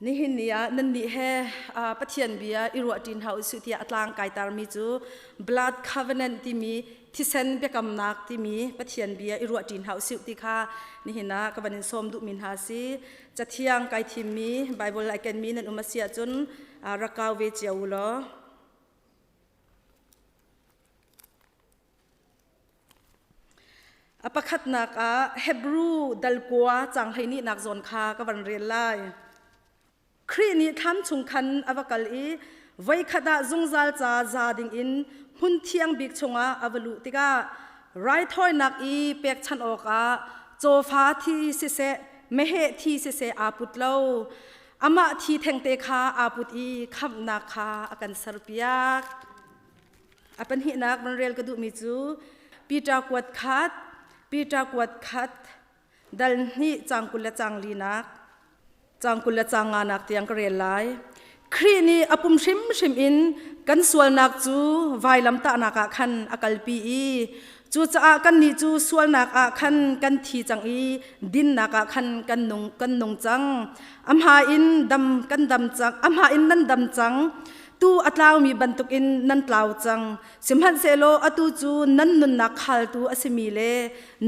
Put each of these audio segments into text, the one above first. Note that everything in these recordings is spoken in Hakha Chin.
Nihin ni ah nannih he Pathian bia i ruahṭi hna usih tiah a tlang kai tarmi cu Blood Covenant timi thisen biakamnak timi Pathian bia i ruahṭi hna usih ti kha nihin ah ka van in sawm duhmi hna a si. Cathiang kai thimmi Bible ai kenmi nan um a si ahcun rak kau ve cio u law. A pakhatnak ah Hebru dalkua cang hleihnih zawn kha ka van rel lai. Khrih nih thlam chung khan a va kal i voikhat ah zungzal ca za dingin hmun thiang bik chungah a va luh tikah raithawinak i pekchanh awkah cawfa thi siseh meheh thi siseh aa put lo. Amah thi thengte kha aa put i khamhnak kha a kan serpiak. A pahnihnak van rel ka duhmi cu Peter kuat khat, Peter kuat khat, dal hnih cang 20 le cang linak, cang 20 le cang nganak tiang ka rel lai. Khrih nih a pum hrimhrim in kan sualnak cu vailam tahnak ah khan a kalpi i cucaah kannih cu sualnak ah khan kan thi cang i dinnak ah khan kan nung kan nung cang. Amah in dam kan dam cang, amah in nan dam cang. Tu a tlaumi bantukin nan tlau cang. Sihmanhsehlaw atu cu nan nunnak khaltu a simi le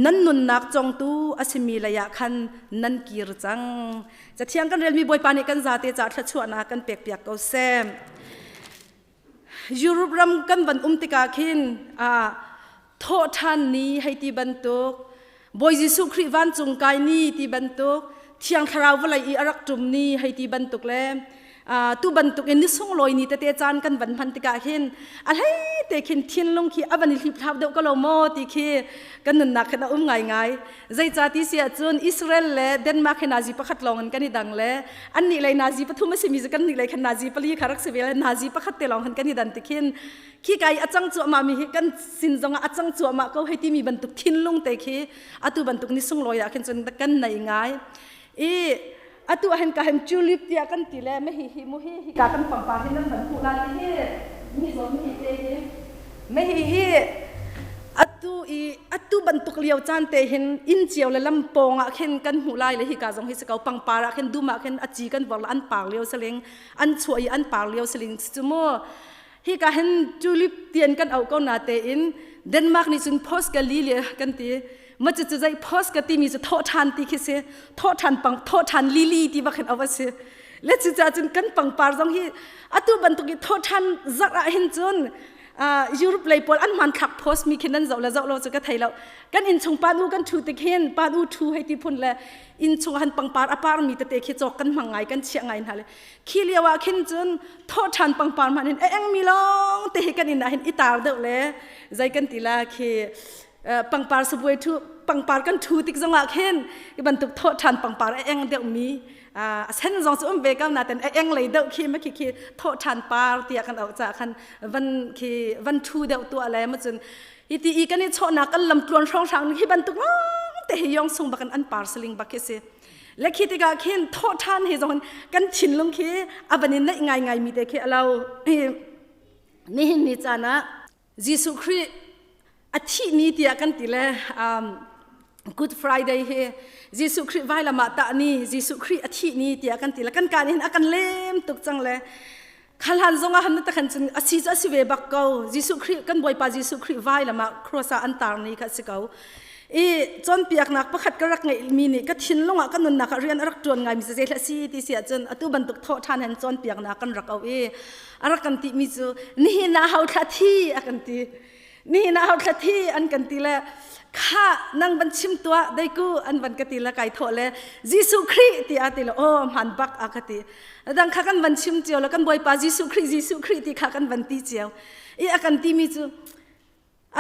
nan nunnak congtu a simi leiah khan nan kir cang. Cathiang kan relmi Bawipa nih kan zate caah thluachuahnak kan pekpiak ko seh. Europe ram kan van um tikah khin thawh ṭhan ni hei ti bantuk Bawi Jesuh Khrih vancung kai ni ti bantuk Thiang Thlarau vawlei i a rak ṭum ni hei ti bantuk le tu bantuk in ni sunglawi ni tete caan kan van hman tikah hin a hlei te khin thinlung khi a van i hliphlap deuh ko lo maw ti khi kan nunnak khin a um ngaingai zeicah ti si ahcun Israel le Denmark hi nazi pakhat lawng in kan i dang le annih lei nazi pathum a simi cu kannih lei khan nazi pali kha rak si ve le nazi pakhat te lawng khan kan i dan ti khin khi ka i a cang cuahmah mi hi kan sin zongah a cang cuahmah ko hei timi bantuk thinlung te khi atu bantuk ni sunglawi ah khin cun kan nei ngai i atu ah hin ka hin tulip tiah kan ti le me hi hi mu hi hi ka kan pangpar hi nan van hmuh la ti hi mi zawn mi hi te hi me hi hi atu i atu bantuk lio caan te hin inn cio le lam pawng ah khin kan hmuh lai le hi ka zong hi si ko pangpar ah khin dum ah khin a ci kan vor la an par lio saling an chuah i an par lio saling cu mu Hika hin tulip tian kan auh ko na tein Denmark nih cun post ka li le kan ti. Ma cu cu zei post ka timi cu thawh ṭhan ti khi si. Thawh ṭhan pang thawh ṭhan lili ti bak hin auh a si. Le cu ca cun kan pangpar zong hi atu bantuk i thawh ṭhan zarh ah hin cun Europe lei pawl an hmanthlak post mi khi nan zoh le zoh lo cu ka thei lo. Kan innchung pan u kan ṭhu tik hin pan u ṭhu hei ti phun le innchung han pangpar a par mi tete khi cawk kan hmang ngai kan chiah ngai hna le khi lio ah khin cun thawh ṭhan pangpar hmanh in a engmi lawng te hi kan inn ah hin i tar deuh le zei kan ti la khi pangpar sabuai thu pangpar kan thu tik zongah khin i bantuk thawh ṭhan pangpar a eng deuh mi a sen zong cu um ve ko naten a eng lei deuh khi ma khi khi thawh ṭhan par tiah kan auh ca khan van khi van thu deuh tuah le ma cun hi ti i kan i chawhnak kan lam tluan hrawng hrang hi bantuk lawng te hi yong sung bakin an par saling bak khi si Le khi tikah khin thawh ṭhan he zong kan thinlung khi a van i naih ngaingai mi te khi a lo. Nihin ni caan ah Jesuh Khrih a thih ni tiah kan ti le Good Friday hi Jesuh Khrih vailam ah tah ni Jesuh Khrih a thih ni tiah kan ti le kan kaan hin a kan lem tuk cang le khalan zong ah han ta khan cun a si cu a si ve bak ko Jesuh Khrih kan Bawipa Jesuh Khrih vailam ah cross ah an tar ni kha a si ko i cawnpiaknak pakhat ka rak ngeihmi nih ka thinlung ah ka nunnak ah rian a rak ṭuan ngaimi cu zei si ti si ahcun atu bantuk thawh ṭhan hen cawnpiaknak kan rak auh i a rak kan timi cu nihin ah hau thla thi a kan ti nihin ah hau thla thi an kan ti le kha nang van chim tuah deiku an van ka ti le kai thawh le Jesuh Khrih ti a ti le aw hman bak a ka ti dang kha kan van chim cio le kan Bawipa Jesuh Khrih Jesuh Khrih ti kha kan van ti cio i a kan timi cu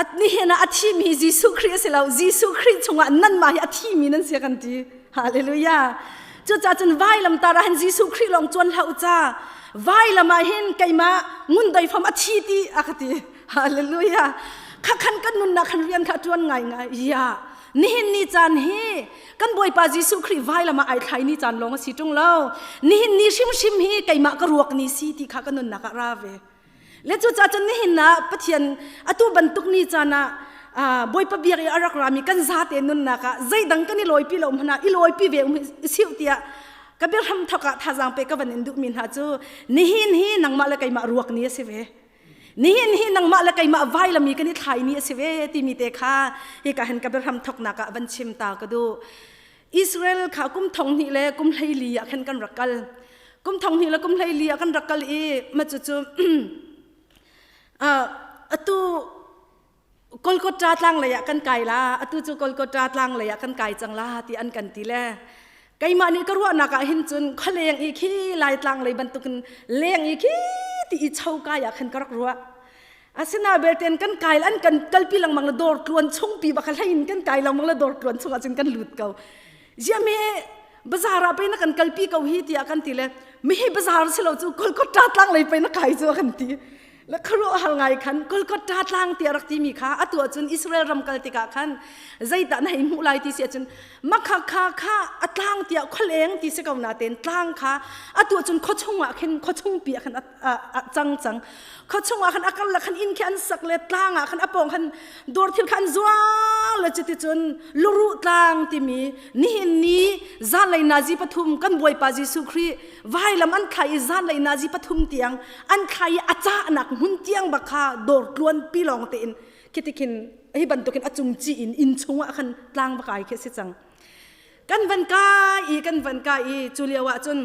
at nihin ah a thimi Jesuh Khrih a si lo Jesuh Khrih chungah nanmah hi a thimi nan si kan ti hallelujah cucaah cun vailam tar ah hin Jesuh Khrih lawng cuan hlah u ca vailam ah hin keimah ngun doi fam a thi ti a ka ti hallelujah kha khan kan nunnak khan rian kha tuan ngai ngai ya nihin ni caan hi kan Bawipa Jesuh Khrih vailam ah ai thlai ni caan lawng a si ṭung lo nihin ni hrimhrim hi keimah ka ruak ni si ti kha ka nunnak ah ra ve le cucaah cun nihin ah Pathian atu bantuk ni caan ah Bawipa biak i a rak rami kan zate nunnak ah zeidang kan i lawipi lo hmanh ah i lawipi ve um siu tiah. Ka biahram thok ah thazaang pe ka van in duhmi hna cu nihin hi nangmah le keimah ruak ni a si ve. Nihin hi nangmah le keimah vailam i kan i thlai ni a si ve timi te kha hika hin ka biahram thoknak ah van chim ta ka duh. Israel kha kum thong hnih le kum 14 ah khan kan rak kal. Kum thong hnih le kum 14 ah kan rak kal i ma cu cu atu Kolkata tlang lei ah kan kai la atu cu Kolkata tlang lei ah kan kai cang la ti an kan ti le keimah nih ka ruahnak ah hin cun khualeng i khi lai tlang lei bantukin leng i khi ti i cho kai ah khan ka rak ruah asina belten kan kai an kan kalpi lengmang le dawr tluan chung pi bak hlei in kan kai lengmang le dawr tluan chung ah cun kan lut ko ziame bazar ah pei na kan kalpi ko hi tiah kan ti le mi hi bazar si lo cu Kolkata tlang lei pei na kai cu kan ti le khuaruahhar ngai khan Kolkata tlang tiah rak timi kha atu ahcun Israel ram kal tikah khan zeidah na hei hmuh lai ti si ahcun makha kha kha a tlang tiah khualeng ti si ko natein tlang kha atu ahcun khuachung ah khin khuachung pi ah khan a cang cang khuachung ah khan a kar le khan inn khi an sak le tlang ah khan a pawng khan dawr thil kha an zuar le cuticun luruh tlang timi nihin ni zanlei nazi pathum kan bawipa Jesuh Khrih vailam an thlai i zanlei nazi pathum tiang an thlai i a cahnak hmun tiang bak kha dawr tluan pi lawng tein khitikhin hi bantukin a cung ci in inn chungah khan tlang va kai khi si cang kan van kai i kan van kai i cu lio ah cun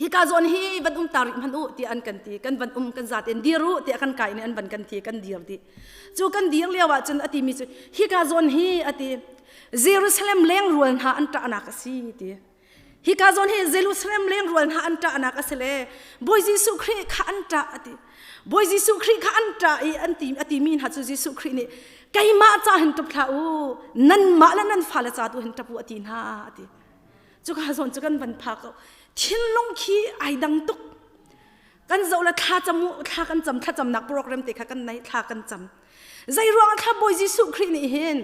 hika zawn hi van um ta rih hmanh u tiah an kan ti kan van um kan zat in dir u tiah kan kai nih an van kan ti kan dir dih cu kan dir lio ah cun a ti mi cu hika zawn hi a ti Jerusalem leng rual hna an ṭahnak a si ti Hika zawn hi Jerusalem lengrual hna an ṭahnak a si le Bawi Jesuh Khrih kha an ṭah a ti. Bawi Jesuh Khrih kha an ṭah i an ti a timi hna cu Jesuh Khrih nih keimah ca hin ṭap hlah u, nanmah le nan fale ca tu hin ṭap u a ti hna a ti. Cuka zawn cu kan van phak ko. Thinlung khi ai dang tuk. Kan zoh le thla cam u, thla kan cam, thlacamnak program te kha kan nei, thla kan cam. Zei ruang thla Bawi Jesuh Khrih nih hin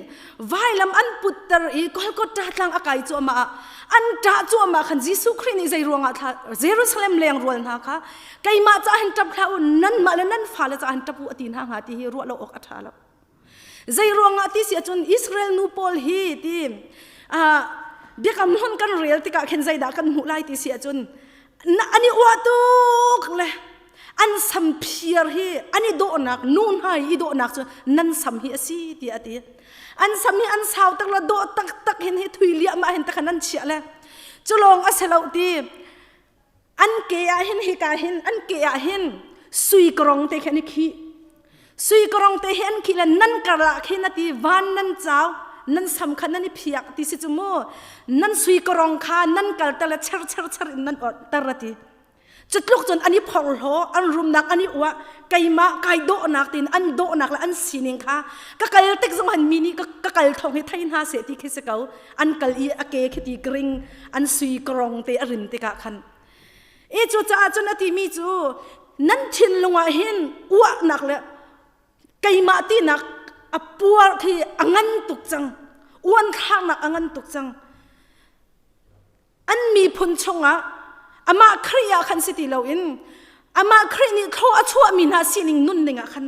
vailam an putter i Golgotha tlang a kai cuahmah ah an ṭah cuahmah khan Jesuh Khrih nih zei ruangah thla Jerusalem leng rual hna kha keimah caah hin ṭap hlah u nanmah le nan fale caah hin ṭap u a ti hna hnga ti hi ruah lo awk a ṭha lo. Zei ruangah ti si ahcun Israel nu pawl hi ti biakam hlun kan rel tikah khin zeidah kan hmuh lai ti si ahcun an i uah tuk le an sam phiar hi an i dawhnak nu hna i dawhnak cu nan sam hi a si tiah a ti an sam hi an sau tak le dawh taktak hin hi thui liahmah hin takhan an chiah le cu lawng a si lo ti an ke ah hin hika hin an ke ah hin sui karong te khi an i khih Sui korong te hi an khih le nan karah khin a ti van nan cau nan sam kha nan i phiak ti si cu mu nan sui korong kha nan kal ter le cher cher cher in nan tar a ti cutluk cun an i phorhlaw an rumnak an i uah keimah kai dawhnak tin an dawhnak le an sining kha ka kal tik zong han mi nih ka kal thong hi thei hna seh ti khi si ko an kal i a ke khi ti kring an sui korong te a rin tikah khan I cucaah cun a timi cu nan thinlung ah hin uahnak le keimah tinak a puar khi a ngan tuk cang. Uanthlaknak a ngan tuk cang. An miphun chungah amah Khrih ah khan si ti loin amah Khrih nih thlaw a chuahmi hna sining nunning ah khan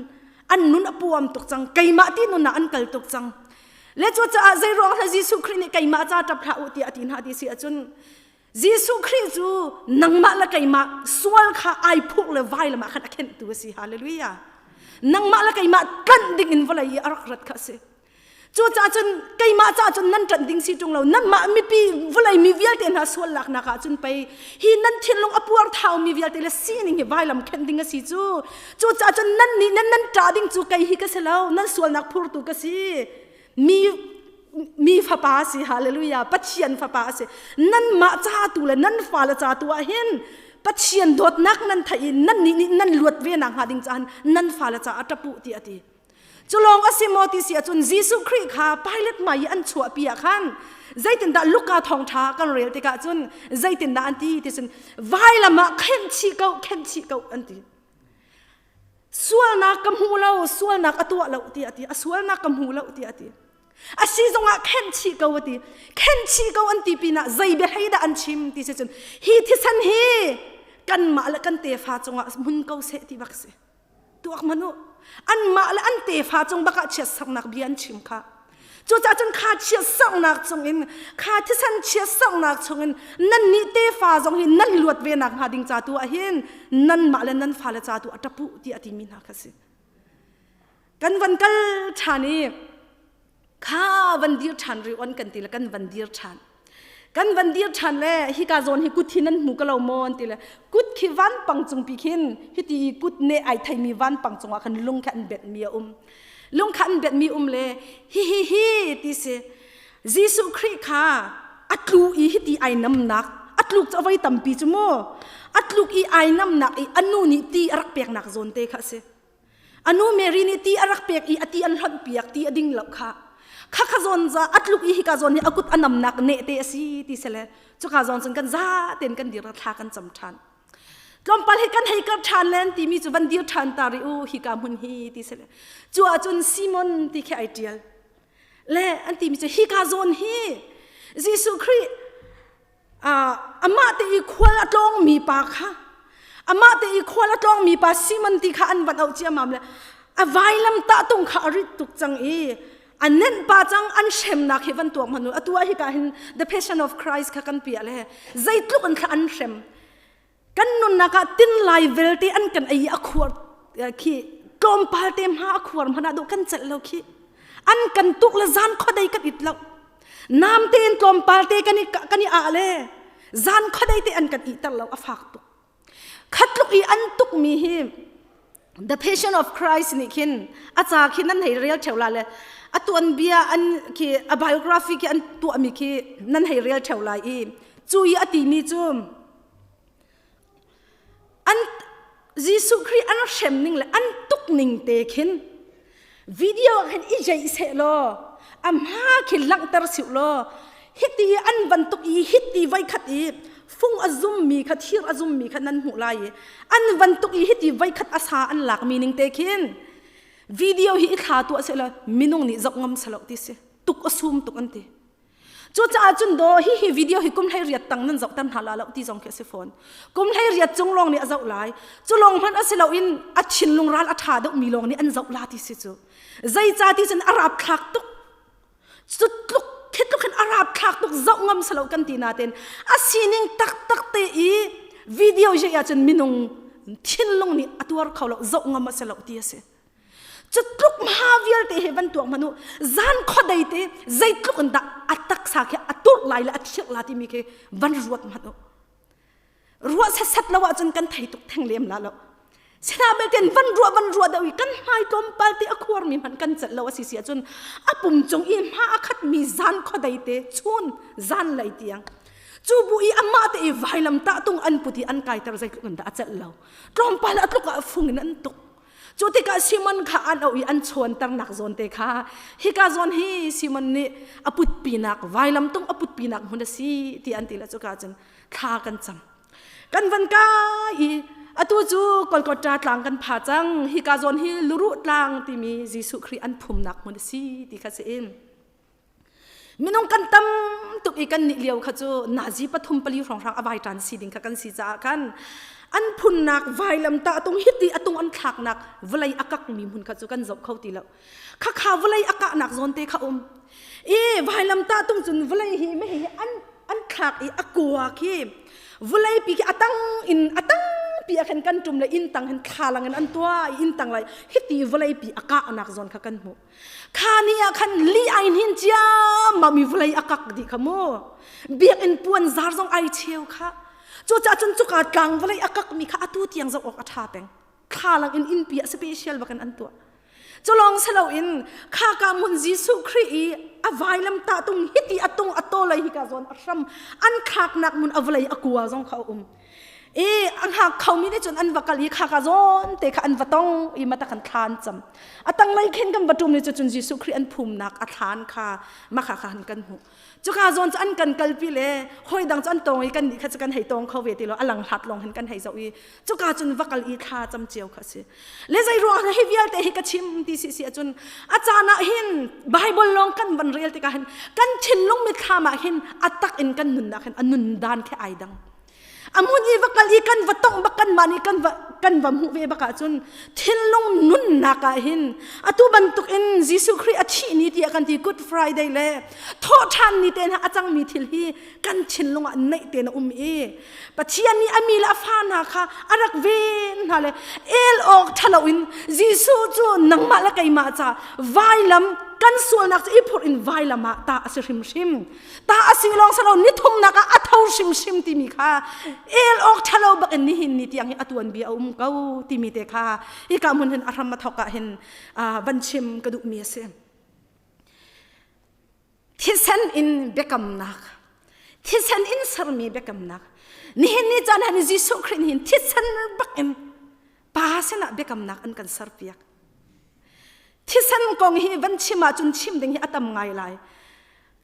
an nun a puam tuk cang. Keimah ti nun ah an kal tuk cang. Le cucaah zeiruang hla Jesuh Khrih nih keimah ca ṭap hlah u tiah a ti hna ti si ahcun Jesuh Khrih cu nangmah le keimah sual kha ai phurh le vailam ah khan a khenhtu a si. Hallelujah. Nangmah le keimah tlanh ding in vawlei i a rak rat kha a si. Cucaah cun keimah caah cun nan ṭanh ding si ṭung lo nanmah mipi vawlei mi vialte hna sual laknak ah cun pei hi nan thinlung a puar thaumi vialte le sining hi vailam khenh ding a si cu cucaah cun nan nih nan nan ṭah ding cu kei hi ka si lo nan sualnak phurtu ka si mi mi fapa si hallelujah pathian fapa a si nanmah ca tu le nan fale ca tu ah hin pathian dawtnak nan theih i nan nih nih nan luat ve nak hnga ding cahan nan fale ca a ṭapu ti a ti cu lawng a si maw ti si ahcun Jesuh Khrih kha Pilate hmai i an chuahpi ah khan zeitindah Luka thawngṭha kan rel tikah cun zeitindah an ti ti cun vailam ah khenh chih ko khenh chih ko an ti Sualnak ka hmu lo, sualnak a tuah lo tiah a ti. A sualnak ka hmu lo tiah a ti. A si zongah khenh chih ko a ti. Khenh chih ko an ti pinah zei bia hlei dah an chim ti si cun hi thisen hi kanmah le kan tefa cungah hmun ko seh ti bak si. Tuak hmanh u. Anmah le an tefa cung bakah chiatsaknak bia an chim kha. Cucaah cun kha chiatserhnak chungin, kha thisen chiatserhnak chungin nannih tefa zong hi nan luat ve nak hnga ding ca tu ah hin nanmah le nan fale ca tu a ṭap u tiah a timi hna kha si. Kan van kal ṭhan i kha van dir ṭhan ri on kan ti le kan van dir ṭhan. Kan van dir ṭhan le hika zawn hi kut hi nan hmu ka lo maw an ti le kut khi vanpang cung pi khin hiti i kut ne ai theimi vanpang cungah khan lung kha an benhmi a um. Lung kha an benhmi um le hi hi hi ti si Jesuh Khrih kha a tlu i hiti ai namnak a tluk cu a voi tampi cu mu a tluk i ai namnak i a nu nih ti a rak peknak zawn te kha a si. A nu Mary nih ti a rak pek i a ti an hlonh piak ti a ding lo kha. Kha kha zawn za a tluk i hika zawn hi a kut a namnak neh te a si ti sele cuka zawn cun kan za ten kan dir thla kan cam ṭhan. Tlawmpal hi kan hei kar ṭhan len timi cu van dir ṭhan ta rih u hika hmun hi ti sele. Cu ahcun Simon ti khi ai ṭial. Le an timi cu hika zawn hi Jesuh Khrih amah te i khual a tlawngmi pa kha amah te i khual a tlawngmi pa Simon ti kha an van auh ciammam le a vailam tahtung kha a rit tuk cang i a nenh pa cang an hremnak hi van tuak hmanh u atu ah hika hin the passion of Christ kha kan piah le zeitluk in kha an hrem kan nunnak ah tin lai vialte an kan ei a khuar khi tlawmpal te hma a khuar hmanh ah dawh kan celh lo khi an kan tuk le zan khuadei kan it lo nam tein tlawmpal te kan i kan i ah le zan khuadei te an kan iter lo a fak tuk khatluk i an tuk mi hi the passion of Christ nih khin a ca khi nan hei rel theu la le a tuan bia an khi a biography khi an tuah mi khi nan hei rel theu lai i cu i a ti mi cu An Jesuh Khrih an hrem ning le an tuk ning te khin video ah khin i jeih seh law a hma khi langhter siu law hiti an van tuk i hiti voi khat i fung a zummi kha thir a zummi kha nan hmuh lai i an van tuk i hiti voi khat a sa an lakmi ning te khin video hi i thla tuah seh law minung nih zoh ngam selo ti si tuk a sum tuk an ti Cucaah cun daw hi hi video hi kum hlei riat tang nan zohter hna la lo ti zong khi a si fawn. Kum hlei riat cung lawng nih a zoh lai. Cu lawng hmanh a si loin a thinlung ral a ṭha deuhmi lawng nih an zoh la ti si cu. Zeica ti cun a rapthlak tuk. Cu tluk khi tluk hin a rapthlak tuk zoh ngam si lo kan ti nain a sining taktak te i video je ahcun minung thinlung nih a tuar kho lo zoh ngam a si lo ti a si. Cutluk hma vialte he van tuak hmanh u zan khuadei te zeitluk in dah a taksa khi a turh lai le a thirh la timi khi van ruat hmanh u. Ruah setsat lo ahcun kan thei tuk theng lem la lo. Sinabelte van ruah van ruah deuh i kan hmai tlawmpal te a khuarmi hmanh kan celh lo a si si ahcun a pum cung i hma a khatmi zan khuadei te chun zan lei tiang cu bu i amah te i vailam tahtung an put i an kaiter zeitluk in dah a celh lo tlawmpal a tluk ah fung in an tuk Cu tikah Simon kha an auh i an chawnternak zawn te kha hika zawn hi Simon nih a putpinak vailamtung a putpinak hmun a si ti an ti le cuka cun thla kan cam. Kan van kai i atu cu Kolkata tlang kan pha cang hika zawn hi Luruh tlang timi Jesuh Khrih an phumnak hmun a si ti kha si in Minung kan tam tuk i kan nih lio kha cu nazi pathum pali hrawnghrang a vai ṭan si ding kha kan si caah khan an phunnak vailam tah tung hiti a tung an thlaknak vawlei a kakmi hmun kha cu kan zoh kho ti lo. Khakha vawlei a kahnak zawn te kha um. I vailam tah tung cun vawlei hi me hi an an thlak i a kua khi vawlei pi khi a tang in a tang pi ah khan kan ṭum le inn tang hin thlalang in an tuah i inn tang lai hiti vawlei pi a kahnak zawn kha kan hmuh. Kha ni ah khan li ai hnin ciammam i vawlei a kak dih kha mu. Biakinn puan zar zong ai cheu kha. Cucaah cun cuka tlang vawlei a kakmi kha atu tiang zoh awk a ṭha peng. Thlalang in innpi ah special bakin an tuah. Cu lawng si loin kha ka hmun Jesuh Khrih i a vailam tahtung hiti a tung a tawlei hika zawn a hram an thlaknak hmun a vawlei a kua zong kha a um. I a hngak khomi nih cun an va kal i khaka zawn te kha an va tong i mata khan thla an cam. A tanglei khin kan va ṭum ni cu cun Jesuh Khrih an phumnak a thlan kha makha kha han kan hmuh. Cuka zawn cu an kan kalpi le hawi dang cu an tong i kan nih kha cu kan hei tong kho ve ti lo a lang hlat lawng hin kan hei zoh i cuka cun va kal i thla cam cio kha a si. Le zei ruang hi vialte hi ka chim ti si si ahcun a caan ah hin Bible lawng kan van rel tikah hin kan thinlung mitthlam ah hin a tak in kan nunnak hin a nun dan khi ai dang. A hmun i va kal i kan va tongh bak kanmah nih kan va kan va hmuh ve bak ahcun thinlung nunnak ah hin atu bantuk in Jesuh Khrih a thih ni tiah kan ti Good Friday le thawhṭhan ni te hna a cangmi thil hi kan thinlung ah neih tein a um i Pathian nih a mi le a fa hna kha a rak ven hna le el awk ṭhalo in Jesuh cu nangmah le keimah ca vailam kan sualnak cu i phurh in vailam ah ta a si hrimhrim. Ta a si lawng salo ni thumnak ah a tho hrimhrim timi kha el awk ṭhalo bak in nihin ni tiang hi a tuanbia a um ko timi te kha hika hmun hin a hram a thawk ah hin van chim ka duhmi a si. Thisen in biakamnak thisen in sermi biakamnak nihin ni caan han Jesuh Khrih hin thisen bak in pa sinah biakamnak an kan serpiak. Thisen kong hi van chim ahcun chim ding hi a tam ngai lai.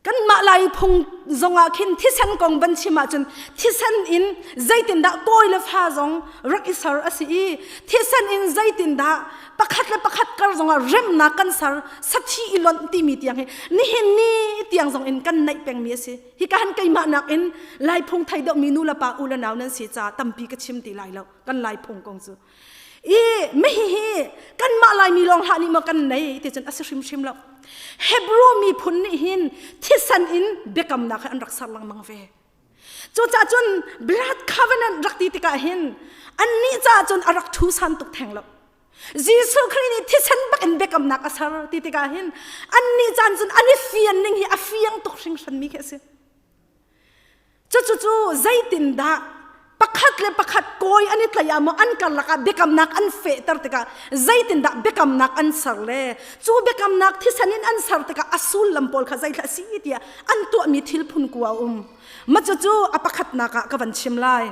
Kanmah Lai phung zongah khin thisen kong van chim ahcun thisen in zeitindah kawi le fa zong rak i ser a si i thisen in zeitindah pakhat le pakhat kar zongah remnak kan ser sathi i lonh timi tiang hi nihin ni tiang zong in kan neih pengmi a si. Hika han keimah nakin Lai phung thei deuhmi nu le pa u le nau nan si caah tampi ka chim ti lai lo kan Lai phung kong cu. I hihi kanmah Laimi lawng hlah nih maw kan nei ti cun a si hrimhrim lo. Hebrew miphun nih hin thisen in biakamnak hi an rak ser lengmang ve. Cucaah cun blood covenant rak ti tikah hin annih caah cun a rak thu san tuk theng lo. Jesuh Khrih nih thisen bak in biakamnak a ser ti tikah hin annih caan cun an i fian ning hi a fiang tuk hringhran mi khi a si. Cucu zeitindah pakhat le pakhat kawi an i tlaih ah maw an karlak ah biakamnak an fehter tikah zeitindah biakamnak an ser le cu biakamnak thisen in an ser tikah a sullam pawl kha zeithla a si tiah an tuahmi thil phun ku a um. Ma cucu a pakhatnak ah ka van chim lai.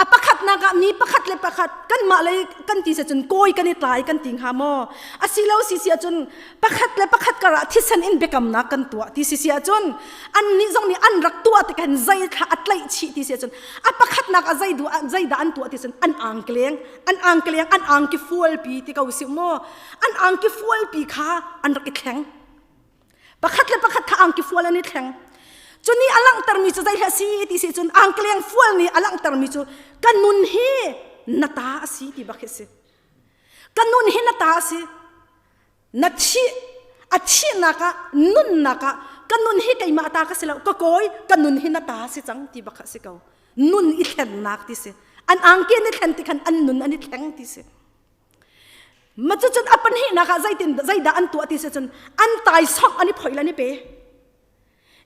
A pakhatnak ah mi pakhat le pakhat kanmah lei kan ti cun kawi kan i tlai kan ti hnga maw? Asilo si si ahcun pakhat le pakhat karah thisen in biakamnak kan tuah ti si si ahcun annih zong nih an rak tuah tik hin zei thla a tlaih chih ti si ahcun a pakhatnak ah zei duh zeidah an tuah ti cun an angkleng an angkleng an angki fualpi ti ko si maw an angki fualpi kha an rak i thleng Pakhat le pakhat kha angki fual an i thleng. Cu nih a langhtermi cu zei si ti si cun angkleng fual nih a langhtermi cu ka nun hi na ta a si ti bak hi si. Ka nun hi na ta a si. Na thih a thihnak ah nunnak ah ka nun hi keimah ta ka si lo ka kawi ka nun hi na ta si cang ti bak a si ko. Nun i thlennak ti si. An angki an i thlen ti khan an nun an i thleng ti si. Ma cucun a pahnihnak ah zeitin zeidah an tuah ti si cun an taisawmh an i phoih le an i pe.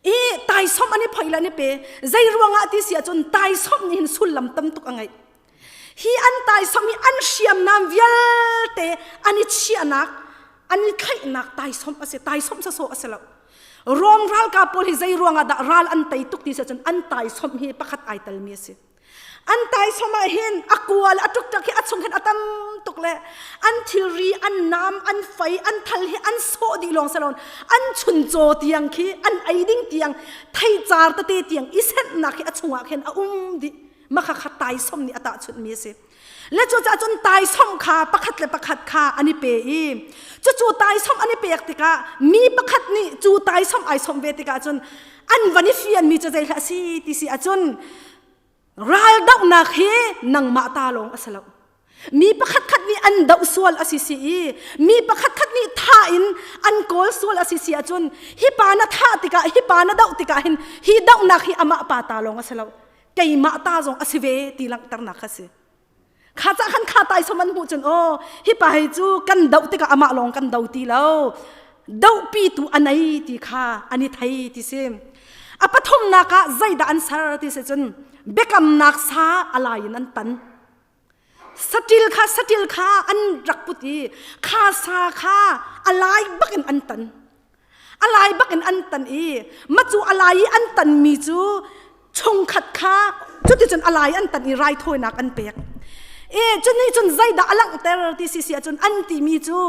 I taisawmh an i phoih le an i pe. Zei ruangah ti si ahcun taisawmh nih hin sullam tam tuk a ngeih. Hi an taisawmh hi an hriamnam vialte an i chiahnak an i thlaihnak taisawmh a si. Taisawmh sawsawh a si lo. Rom ralkap pawl hi zei ruangah dah ral an tei tuk ti si ahcun an taisawmh hi pakhat ai telmi a si. An taisawm ah hin a kual a ṭukṭak hi a chung hin a tam tuk le an thilri an nam an fei an thal hi an sawh dih lawng si loin an chuncaw tiang khi an ei ding tiang theicar tete tiang i senhnak hi a chungah khin a um dih maka kha taisawm nih a tahchunhmi a si le cucaah cun taisawm kha pakhat le pakhat kha an i pe i cucu taisawm an i pek tikah mi pakhat nih cu taisawm ai sawmh ve tikah cun an van i fianmi cu zei hlah si ti si ahcun Raldohnak hi nangmah ta lawng a si lo. Mi pakhatkhat nih an doh sual a si si i mi pakhatkhat nih thah in an kawl sual a si si ahcun hi pa na thah tikah hi pa na doh tikah hin hi dohnak hi amah pa ta lawng a si lo. Keimah ta zong a si ve ti langhternak kha si. Kha cah khan kha taisom an hmuh cun aw hi pa hi cu kan doh tikah amah lawng kan do ti lo. Dohpitu a nei ti kha an i thei ti si. A pathumnak ah zeidah an ser ti si cun biakamnak sa a lai in an tan. Saṭil kha saṭil kha an rak put i kha sa kha a lai bak in an tan. A lai bak in an tan i macu a lai i an tanmi cu chungkhat kha cuticun a lai an tan i raithawinak an pek. E cuni cun zeidah a langhter ti si si ahcun an timi cu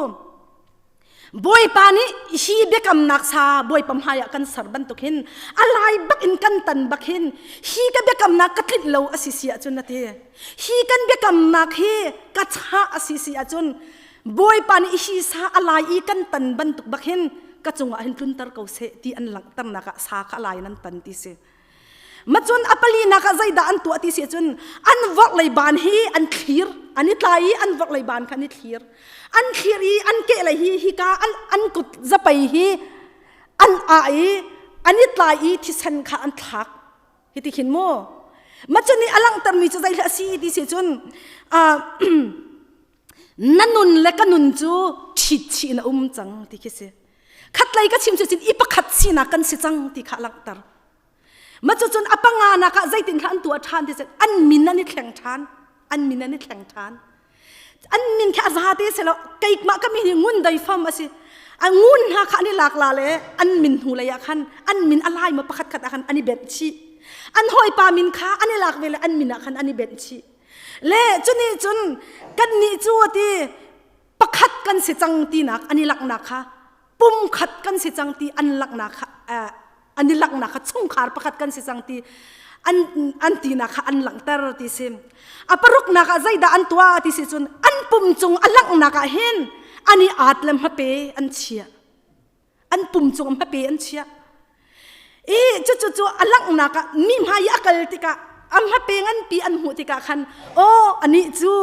Bawipa nih hi biakamnak sa Bawipa hmaiah kan ser bantuk hin a lai bak in kan tan bak hin hi ka biakamnak ka tlinh lo a si si ahcun a ti. Hi kan biakamnak hi ka chah a si si ahcun Bawipa nih hi sa a lai i kan tan bantuk bak hin ka cungah hin tlunter ko seh ti an langhternak ah sa kha a lai in an tan ti si. Macun a palinak ah zeidah an tuah ti si cun an vorhlei ban hi an thlir an i tlai i an vorhlei ban kha an i thlir. An thlir i an kehlei hi hika an, an kut zapei hi an ah i an i tlai i thisen kha an thlak. Hiti khin mu. Macun i a langhtermi cu zei a si ti si cun uh, na nun le ka nun cu ṭhit chih in a um cang ti khi si. Khatlei ka chim cu cun i pakhat sinak kan si cang ti kha a langhter. Ma cucun a panga nak ah zeitin kha an tuah ṭhan ti cun an min an i thleng ṭhan. An min an i thleng ṭhan. An min khi a zate si lo keimah ka min hi ngun dei fam a si. A ngun hna kha an i lak la le an min hnu lei ah khan an min a lai ma pakhat khat ah khan an i benh chih. An hawipa min kha an i lak ve le an min ah khan an i benh chih. Le cuni cun kannih cu ti pakhat kan si cang tinak an i laknak kha pumkhat kan si cang ti an laknak kha an i langhnak kha chungkhar pakhat kan si cang ti an an tinak kha an langhter ti si a paruknak ah zeidah an tuah ti si cun an pum cung a langhnak ah hin an i aat le hmape an chiah an pum cung hmape an chiah i cucu cu a langhnak ah mi hmai i a kal tikah a hmape nganpi an hmuh tikah khan aw anih cu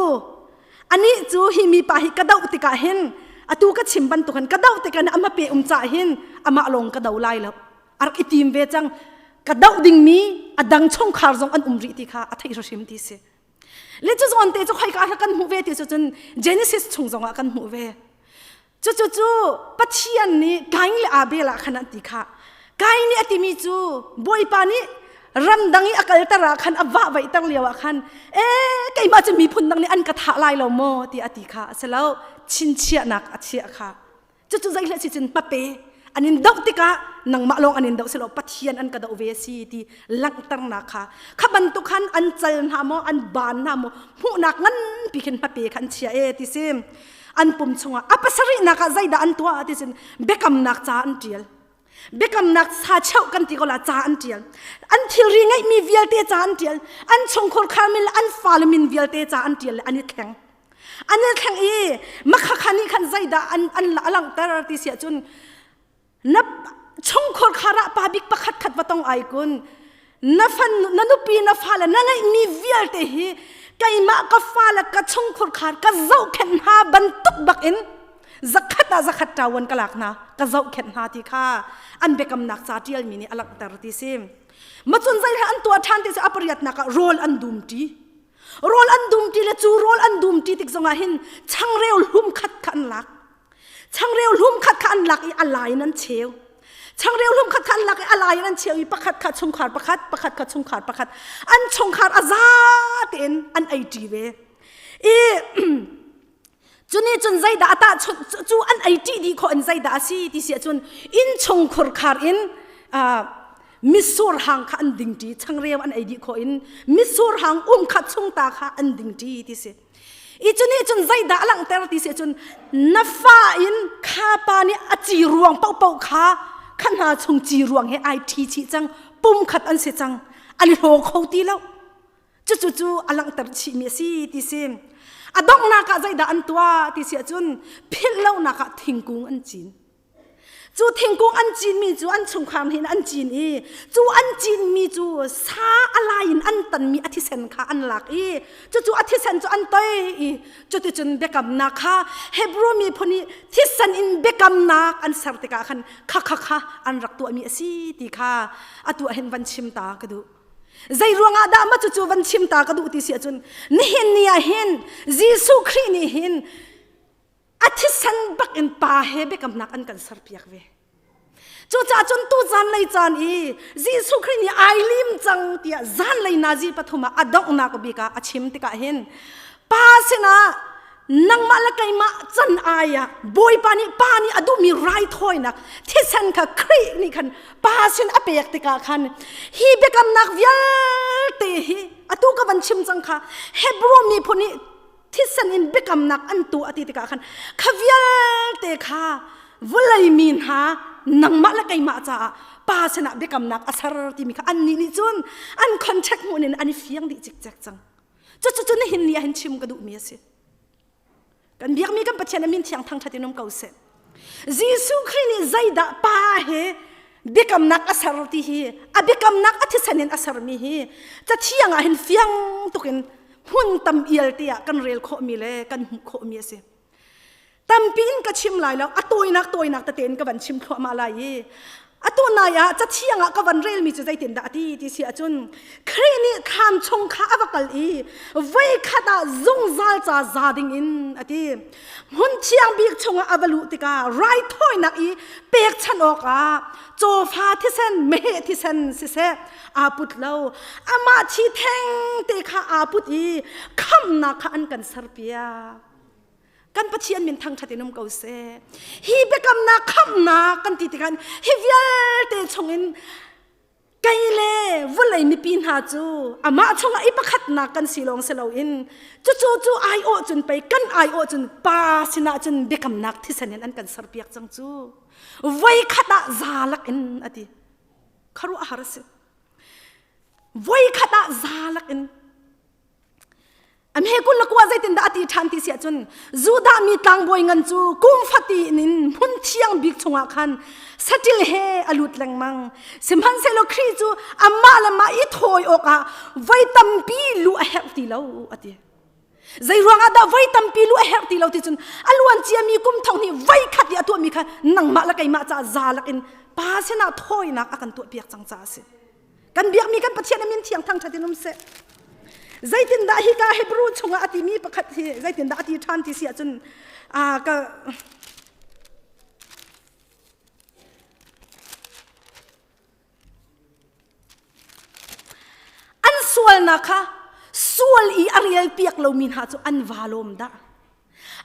Anih cu hi mipa hi ka doh tikah hin atu ka chim bantuk hin ka doh tikah a hmape um cah hin amah lawng ka do lai lo. A rak i tim ve cang. Ka doh dingmi a dang chungkhar zong an um rih ti kha a theih hrim ti si. Le cu zawn te cu khoika kan hmuh ve ti cu cun Genesis chung zongah kan hmuh ve. Cucu cu Pathian nih Kain le Abel ah khan an ti kha. Kain nih a timi cu Bawipa nih ramdang i a kalter ah khan a vahvaihter lio ah khan ee keimah cu miphun dang nih an ka thah lai lo maw ti a ti kha a si lo chinchiahnak a chiah kha cucu zeihleh si cun hmape an in doh tikah nangmah lawng an in doh si lo Pathian an ka doh ve a si ti langhternak kha kha bantuk khan an cal hna maw an baan hna maw hmuhnak nganpi khin hmape kha an chia e ti si an pum chungah a pasarihnak ah zeidah an tuah ti cun biakamnak ca an ṭial biakamnak sa cheuh kan ti ko la ca an ṭial an thilri ngeihmi vialte ca an ṭial an chungkhur kharmi le an fale min vialte ca an ṭial le an i thleng an i thleng i makhakha nih khan zeidah an an a langhter ti si ahcun na chungkhur khar ah pa bik pakhat khat va tong ai kun na fan na nupi na fale na ngeihmi vialte hi keimah ka fale ka chungkhur khar ka zohkhenh hna bantuk bak in zakhat ah zakhat ṭawan ka lak hna ka zohkhenh hna ti kha an biakamnak ca ṭialmi nih a langhter ti si macun zei an tuah ṭhan ti si a pariatnak ah rawl an dum ṭi rawl an dum ṭi le cu rawl an dum ṭi tik zongah hin changreu hlum khat kha an lak Changreu hlum khat kha an lak i a lai in an cheu. Changreu hlum khat kha an lak i a lai in an cheu i pakhat kha chungkhar pakhat, pakhat kha chungkhar pakhat. An chungkhar a za tein an ei ṭi ve. I cuni cun zeidah a tah cu an ei ṭi dih khawh in zeidah a si ti si ahcun inn chungkhur khar in mitsur hang kha an ding ṭi changreu an ei dih khawh in mitsur hang um khat chung ta kha an ding ṭi ti si. I cu nih cun zeidah a langhter ti si cun na fa in kha pa nih a ci ruang paohpaoh kha kha hna chung ci ruang he ai ṭhi chih cang pum khat an si cang an hlaw kho ti lo cucu cu a langhter chihmi a si ti si a donghnak ah zeidah an tuah ti si ahcun philh lonak ah thingkung an cin Cu thingkung an cinmi cu an chungkhar nih an cin i cu an cinmi cu sa a lai in an tanmi a thisen kha an lak i cucu a thisen cu an toi i cuticun biakamnak kha Hebrew miphun i thisen in biakamnak an ser tikah khan kha kha kha an rak tuahmi a si ti kha atu ah hin van chim ta ka duh. Zei ruangah dah mah cucu van chim ta ka duh ti si ahcun nihin ni ah hin Jesuh Khrih nih hin a thisen bak in pa he biakamnak an kan serpiak ve. Cucaah cun tu zanlei caan i Jesuh Khrih nih ai lim cang tiah zanlei nazi pathum ah a donghnak bik ah a chim tikah hin pa sinah nangmah le keimah can ai ah Bawipa nih pa nih a duhmi raithawinak thisen kha Khrih nih khan pa sin a pek tikah khan hi biakamnak vialte hi atu ka van chim cang kha Hebrew miphun nih thisen in biakamnak an tuah ti tikah khan kha vialte kha vawlei mi hna nangmah le keimah caah pa sinah biakamnak a ser timi kha annih nih cun an contract hmuh in an i fiang dih cikcek cang cucu cu nihin ni ah hin chim ka duhmi a si kan biakmi kan Pathian a min thiang thangṭhat in um ko seh Jesuh Khrih nih zeidah pa he. Biakamnak a ser ti hi a biakamnak a thisen in a sermi hi cathiang ah hin fiang tukin hmun tam ial te ah kan rel khawhmi le kan hmuh khawhmi a si. Tampi in ka chim lai lo, a tawinak tawinak tete in ka van chim thluahmah lai i atu nai ah cathiang ah ka van relmi cu zeitindah a ti ti si ahcun Khrih nih thlam chung kha a va kal i voi khat ah zungzal ca za ding in a ti. Hmun thiang bik chungah a va luh tikah raithawinak i pekchanh awkah cawfa thisen, meheh thisen siseh aa put lo. Amah thi theng te kha aa put i khamhnak kha an kan serpiak. Kan Pathian min thangṭhat in um ko seh. Hi biakamnak khamhnak kan ti tikah hi vialte chungin kei le vawlei mipi hna cu amah chungah i pakhatnak kan si lawng si loin cucu cu aiawh cun pei kan aiawh cun pa sinah cun biakamnak thisen in an kan serpiak cang cu voi khat ah za lak in a ti kharuah har a si voi khat ah za lak in A hme kul le kua zeitindah a ti ṭhan ti si ahcun Judah mi tlangbawi ngan cu kum fatin in hmun thiang bik chungah khan saṭil he a lut lengmang. Sihmanhsehlaw Khrih cu amah le mah i thawi awkah voi tampi luh a herh ti lo a ti. Zei ruangah dah voi tampi luh a herh ti lo ti cun a luan ciami kum thong hnih voi khat i a tuahmi kha nangmah le keimah caah za lakin pa sinah thawinak a kan tuahpiak cang caah a si. Kan biakmi kan Pathian a min thiang thangṭhat in um seh. Zeitindah hika Hebrew chungah a timi pakhat hi zeitindah a ti ṭhan ti si ahcun ka an sualnak kha sual i a rel piak lomi hna cu an va lawm dah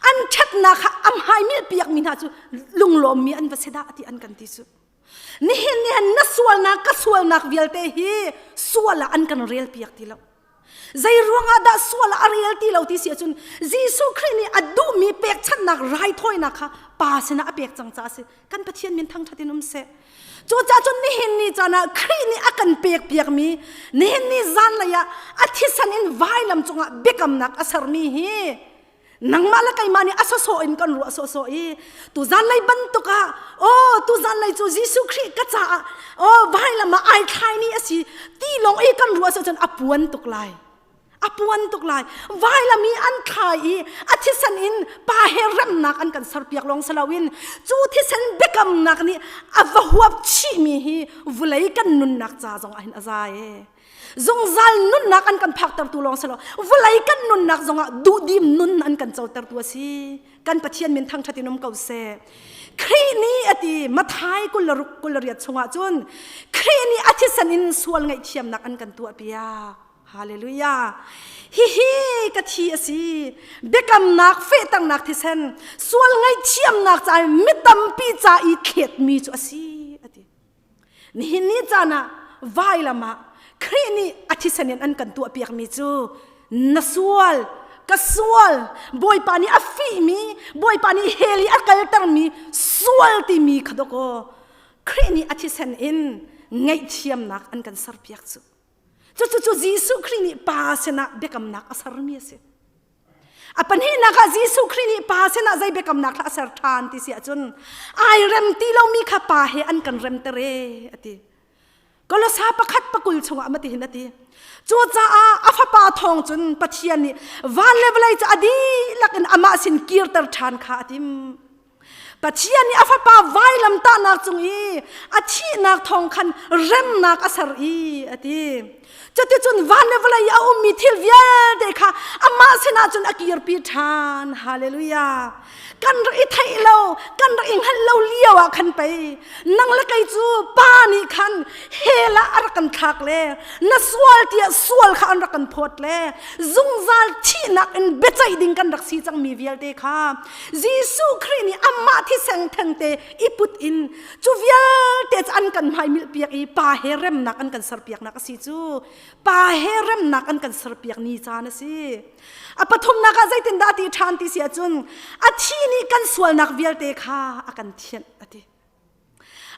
an ṭhatnak kha am hai mil piakmi hna cu lunglawmmi an va si dah ti an kan ti cu Nihin ni han na sualnak ka sualnak vialte hi sual ah an kan rel piak ti lo. Zei ruangah dah sual ah a rel ti lo ti si ahcun Jesuh Khrih nih a duhmi pekchanhnak raithawinak kha Pa sinah a pek cang caah a si. Kan Pathian min thangṭhat in um seh. Cucaah cun nihin ni caan ah Khrih nih a kan pek piakmi nihin ni zanlei ah a thisen in vailam cungah biakamnak a sermi hi nangmah le keimah nih a sawsawh in kan ruah sawsawh i tuzan lei bantuk ah aw tuzan lei cu Jesuh Khrih ka caah aw vailam ah ai thlaimi a si ti lawng i kan ruah cun a puan tuk lai a puan tuk lai vailam i an thlai i a thisen in pa he remnak an kan serpiak lawng si loin cu thisen biakamnak nih a va huap chihmi hi vulei kan nunnak ca zong ah hin a za e Zungzal nunnak an kan phaktertu lawng si lo, vawlei kan nunnak zongah duhdim nun an kan cotertu a si. Kan Pathian min thangṭhat in um ko seh. Khrih nih a ti Mathai 26 28 chungah cun Khrih nih a thisen in sual ngaihthiamnak an kan tuahpiak. Hallelujah. Hihi ka thi a si. Biakamnak fehternak thisen, sual ngaihthiamnak ca mi tampi ca i thletmi cu a si a ti. Nihin ni caan ah vailam ah Khrih nih a thisen in an kan tuahpiakmi cu na sual ka sual Bawipa nih a fihmi Bawipa nih hell i a kaltermi sual timi kha dawkaw Khrih nih a thisen in ngaihthiamnak an kan serpiak cu cucu cu Jesuh Khrih nih Pa sinah biakamnak a sermi a si. A pahnihnak ah Jesuh Khrih nih Pa sinah zei biakamnak kha a ser ṭhan ti si ahcun ai rem ti lomi kha Pa he an kan remter e a ti. Kolosa pakhat pakul chungah mati hin a ti. Cucaah a fapa thawng cun Pathian nih van le vawlei cu a dihlak in amah sin kirter ṭhan kha a tim. Pathian nih a fapa vailamtahnak cung i a thihnak thawng khan remnak a ser i a ti. Cuticun van le vawlei i a ummi thil vialte kha amah sinah cun a kirpi ṭhan. Hallelujah. Kan rak i theih lo, kan rak i hngalh lo lio ah khan pei nang le kei cu pa nih khan hell ah a rak kan thlak le na sual tiah sual kha an rak kan phawt le zungzal thihnak in biaceih ding kan rak si cangmi vialte kha Jesuh Khrih nih amah thisen thengte i put in cu vialte cu an kan hmaimilh piak i pa he remnak an kan serpiaknak a si cu pa he remnak an kan serpiak ni caan a si a pathumnak ah zeitindah a ti ṭhan ti si ahcun a thi nih kan sualnak vialte kha a kan thianh a ti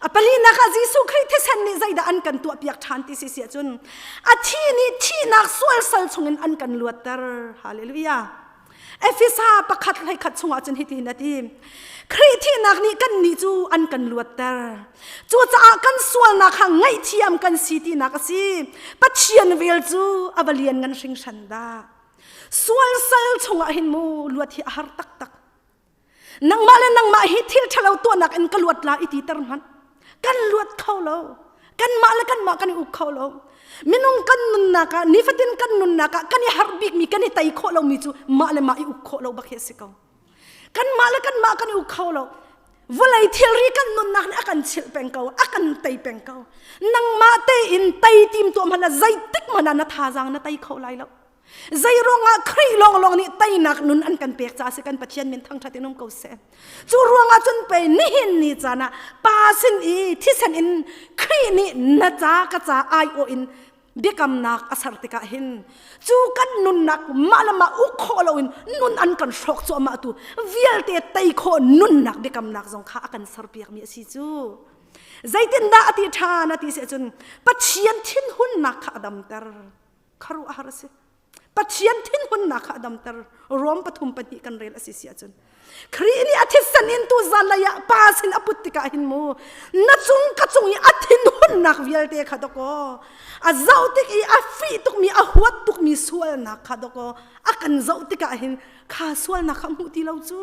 A palinak ah Jesuh Khrih thisen nih zeidah an kan tuahpiak ṭhan ti si si ahcun a thi nih thihnak sualsal chungin an kan luatter. Hallelujah. Efesa pakhat hlei khat chungah cun hitihin a ti. Khrih thihnak nih kannih cu an kan luatter. Cucaah kan sualnak kha ngaihthiam kan si tinak a si. Pathian vel cu a va lian ngan hringhran dah. Sual sal chungah hin mu luat hi a har taktak. Nangmah le nangmah hi thil ṭhalo tuahnak in ka luat la i titer hmanh. Kan luat kho lo. Kanmah le kanmah kan i uk kho lo. Minung kan nunnak ah nifatin kan nunnak ah kan i harh bikmi kan i tei khawh lomi cu mah le mah i uk khawh lo bak hi a si ko. Kanmah le kanmah kan i uk kho lo. Vawlei thilri kan nunnak nih a kan chilh peng ko, a kan tei peng ko. Nangmah tein tei tim tuah hmanh ah zeitik hmanh ah na thazaang na tei kho lai lo. Zei ruangah Khrih lawnglawng nih teinak nun an kan pek caah si kan Pathian min thangṭhat in um ko seh. Cu ruangah cun pei nihin ni caan ah Pa sin i thisen in Khrih nih na ca ka ca aiawh in biakamnak a ser tikah hin cu kan nunnak mah le mah uk khawh loin nun an kan hrawk cuahmah tu vialte tei khawh nunnak biakamnak zong kha a kan serpiakmi a si cu. Zeitindah a ti ṭhan a ti si ahcun Pathian thinhunnak kha a damter. Khuaruahhar a si. Pathian thinhunnak kha a damter. Rom pathum pahnih kan rel a si si ahcun. Khrih nih a thisen in tu zanlei ah pa sin a put tikah hin mu na cung ka cung i a thinhunnak vialte kha dawkaw a zoh tik i a fih tukmi a huat tukmi sualnak kha dawkaw a kan zoh tikah hin kha sualnak kha hmuh ti lo cu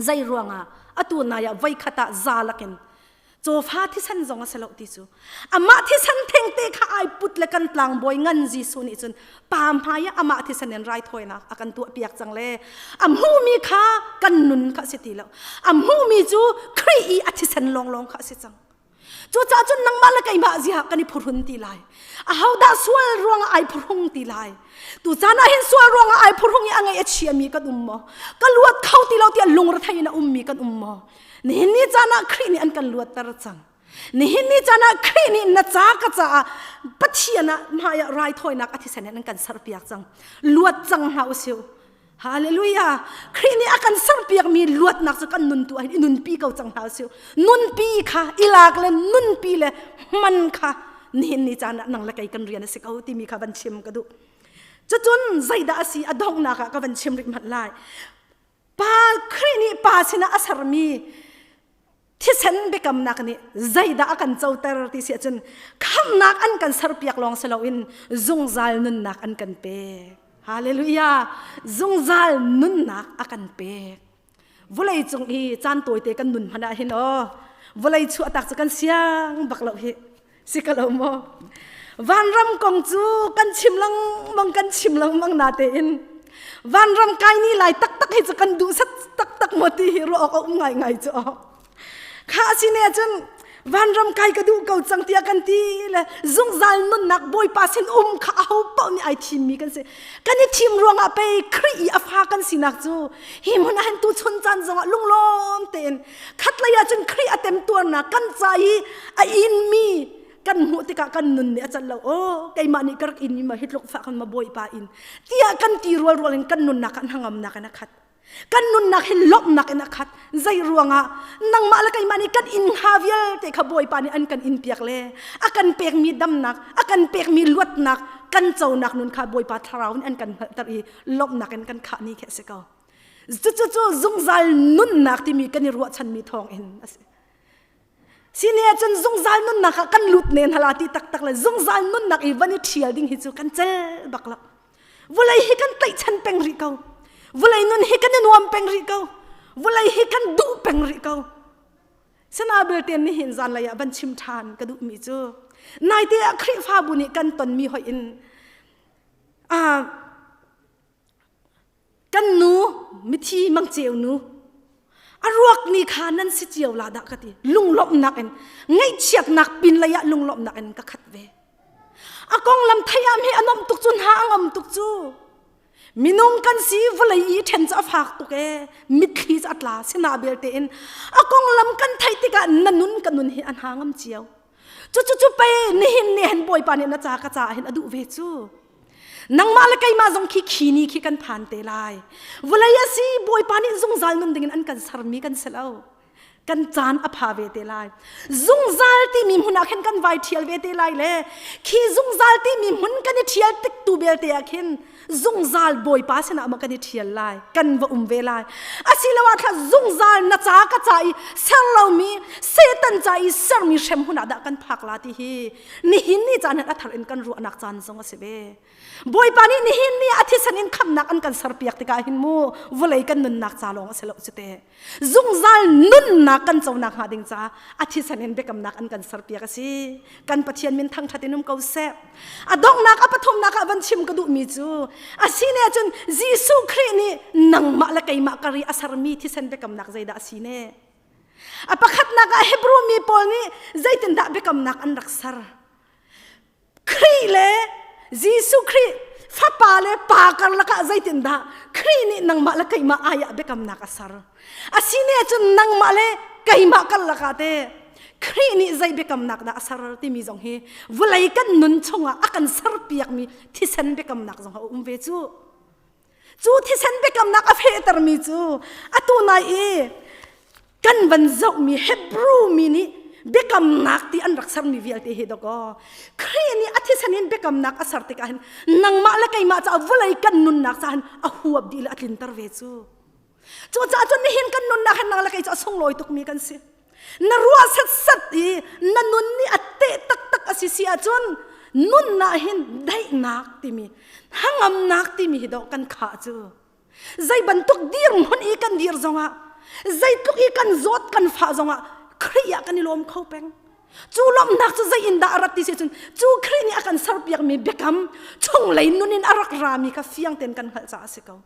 zei ruangah atu nai ah voikhat ah za lakin Cawfa thisen zong a si lo ti cu. Amah thisen thengte kha ai put le kan tlangbawi ngan Jesuh nih cun pa hmai ah amah thisen in raithawinak a kan tuahpiak cang le a hmuhmi kha kan nun kha a si ti lo. A hmuhmi cu Khrih i a thisen lawnglawng kha a si cang. Cucaah cun nangmah le keimah zia kan i phuhrun ti lai. Ahodah sual ruangah ai phuhrung ti lai. Tu caan ah hin sual ruangah ai phuhrung i a ngaih a chiami kan um maw? Ka luat kho ti lo tiah lungrethei in a ummi kan um maw? Nihin ni caan ah Khrih nih an kan luatter cang. Nihin ni caan ah Khrih nih na ca ka caah Pathian ah hmai ah raithawinak a thisen in an kan serpiak cang. Luat cang hna usih. Hallelujah. Khrih nih a kan serpiakmi luatnak cu kan nun tu ah hin i nunpi ko cang hna usih. Nunpi kha ilak le nunpi le hman kha nihin ni caan ah nang le kei kan rian a si ko timi kha van chim ka duh. Cucun zeidah a si a donghnak ah ka van chim rih hmanh lai. Pa Khrih nih pa sinah a sermi thisen biakamnak nih zeidah a kan coter ti si ahcun khamhnak an kan serpiak lawng si loin zungzal nunnak an kan pek. Hallelujah! Zungzal nunnak a kan pek. Vawlei cung i caan tawite kan nun hmanh ah hin aw vawlei chuahtak cu kan siang bak lo hi. Si ka lo maw? Vanram kong cu kan chim lengmang kan chim lengmang na tein vanram kai ni lai taktak hi cu kan duh sat taktak maw ti hi ruah awk a um ngai ngai cu kha si ne cun vanram kai ka duh ko cang tiah kan ti le zungzal nunnak bawipa sin um kha aho paoh nih ai thimmi kan si kan i thim ruangah pei Khrih i a fa kan sinak cu hi hmun ah hin tu chun caan zongah lunglawm tein Khatlei ah cun Khrih a temtuarnak kan ca i a inmi kan hmuh tikah kan nun nih a cat lo. Aw, keimah nih ka rak in mi ma hi tluk fah kan ma bawipa in tiah kan ti rual rual in kan nunnak ah hnangamnak in a khat. Kan nunnak hi lawmhnak in a khat. Zei ruangah nangmah le keimah nih kan inn hnga vialte kha Bawipa nih an kan in piak le a kan pekmi damnak, a kan pekmi luatnak, kan conak nun kha Bawipa thlarau nih an kan hngalhter i lawmhnak in kan khah ni khi a si ko. Cucu cu zungzal nunnak timi kan i ruahchanmi thawng in a si. Sini ahcun zungzal nunnak ah kan lut ne hna ti taktak le zungzal nunnak i van i ṭhial ding hi cu kan cel bak lo. Vulei hi kan tlaihchan peng rih ko. Vulei nun hi kan i nuam peng rih ko. Vulei hi kan duh peng rih ko. Sina belte nihin zanlei ah van chim ṭhan ka duhmi cu naite ah Khrihfabu nih kan tonmi hoih in Kan nu mithi mangceu nu a ruak ni kha nan si cio la dah ka ti lunglawmhnak in ngaihchiatnak pin lei ah lunglawmhnak in ka khat ve a konglam thei am hi a nom tuk cu hna a ngam tuk cu minung kan si vawlei i ṭhen cu a fak tuk e mitthli cu a tla sina belte in a konglam kan theih tikah na nun ka nun hi a hna ngam cio cu cu cu pei nihin ni hin bawipa nih na ca ka ca hin a duh ve cu Nangmah le keimah zong khi khi ni khi kan phan te lai. Vawlei a si Bawipa nih zungzal nun dingin an kan sermi kan si lo. Kan caan a pha ve te lai. Zungzal timi hmun ah khin kan vai ṭhial ve te lai le khi zungzal timi hmun kan i ṭhial tik tu belte ah khin zungzal Bawipa sinah maw kan i ṭhial lai, kan va um ve lai. Asiloah thla zungzal na ca ka ca i ser lomi Satan ca i sermi hrem hmun ah dah kan phak la ti hi nihin ni caan hin a thar in kan ruahnak caan zong a si ve. Bawipa nih nihin ni a thisen in khamnak an kan serpiak tikah hin mu vawlei kan nunnak ca lawng a si lo cu te. Zungzal nunnak kan conak hnga ding caah a thisen in biakamnak an kan serpiak a si. Kan Pathian min thangṭhat in um ko seh. A donghnak a pathumnak ah van chim ka duhmi cu a si ne cun Jesuh Khrih nih nangmah le keimah kar i a sermi thisen biakamnak zeidah a si ne? A pakhatnak ah Hebrew mi pawl nih zeitindah biakamnak an rak ser? Khrih le Jesuh Khrih fapa le pa karlak ah zeitindah Khrih nih nangmah le keimah ai ah biakamnak a ser. Asine cun nangmah le keimah karlak ah te Khrih nih zei biakamnak dah a ser timi zong hi vawlei kan nun chungah a kan serpiakmi thisen biakamnak zong a um ve cu. Cu thisen biakamnak a fehtermi cu atu nai i kan van zohmi Hebrew mi nih biakamnak ti an rak sermi vialte hi dawkaw Khrih nih a thisen in biakamnak a ser tikah hin nangmah le keimah caah vawlei kan nunnak caah hin a huap dih le a tlinter ve cu. Cucaah cun nihin kan nunnak hin nang le kei cu a sunglawi tukmi kan si. Na ruah setsat i na nun nih a teh taktak a si si ahcun nunnak hin daihnak timi hangamnak timi hi dawh kan khah cu. Zei bantuk dirhmun i kan dir zongah zeitluk i kan zawt kan fah zongah Khrih ah kan i lawm kho peng. Cu lawmhnak cu zei in dah a rat ti si cun cu Khrih nih a kan serpiakmi biakam chunglei nun in a rak rami kha fiang tein kan hngalh caah a si ko.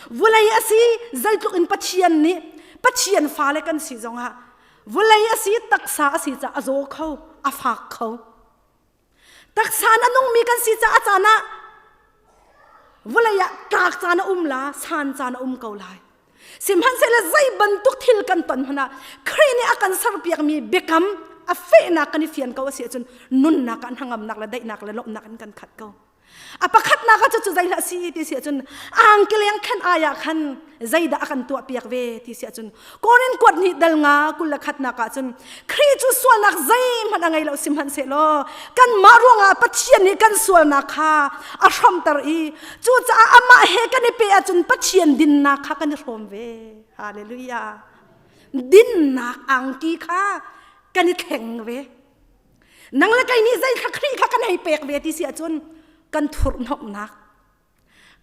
Vawlei a si zeitluk in Pathian nih Pathian fale kan si zongah vawlei a si taksa a si caah a zaw kho a fak kho. Taksa na nungmi kan si caah caan ah vawlei ah tlak caan a um la, san caan a um ko lai. Sihmanhsehlaw zei bantuk thil kan ton hmanh ah Khrih nih a kan serpiakmi biakam a fehnak kan i fian ko a si ahcun nunnak ah hnangamnak le daihnak le lawmhnak in kan khat ko. A pakhatnak ah cucu zeihlah si ti si ahcun angkeleng khan ai ah khan zeidah a kan tuahpiak ve ti si ahcun Korin kuat nih dal nga 21 nak ah cun Khrih cu sualnak zeihmanh a ngei lo sihmanhsehlaw kanmah ruangah Pathian nih kan sualnak kha a hramter i cucaah amah he kan i pe ahcun Pathian dinnak kha kan i hrawm ve. Hallelujah. Dinnak angki kha kan i thleng ve. Nang le kei nih zei kha Khrih kha kan hei pek ve ti si ahcun kan thurhnomhnak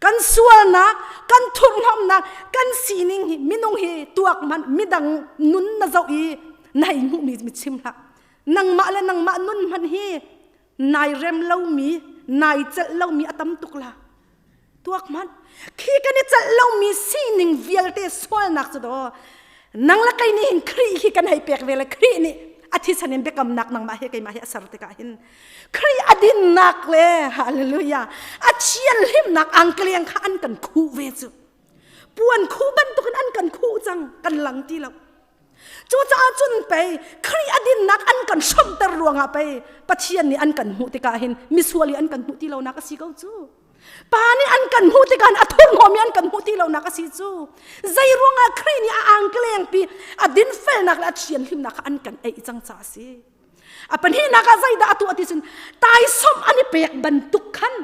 kan sualnak kan thurhnomhnak kan sining hi minung hi tuak hmanh midang nun na zoh i na hei hmuhmi mi chim hlah nangmah le nangmah nun hmanh hi nai rem lomi nai celh lomi a tam tuk la tuak hmanh khi kan i celh lomi sining vialte sualnak cu daw nang le kei nih hin Khrih hi kan hei pek ve le Khrih nih a thisen in biakamnak nangmah he keimah he a ser tikah hin Khrih a dinnak le hallelujah a thianhlimnak angkleng kha an kan khuh ve cu puan khuh bantukin an kan khuh cang kan lang ti lo Cucaah cun pei Khrih a dinnak an kan hramter ruangah pei Pathian nih an kan hmuh tikah hin misual i an kan hmuh ti lonak a si ko cu. Pa nih an kan hmuh tikah hin a thurhnawm i an kan hmuh ti lonak a si cu. Zei ruangah Khrih nih a angklengpi a dinfelnak le a thianhlimnak kha an kan eih cang caah a si. A pahnihnak ah zeidah a tuah ti cun taisawmh an i pek bantuk khan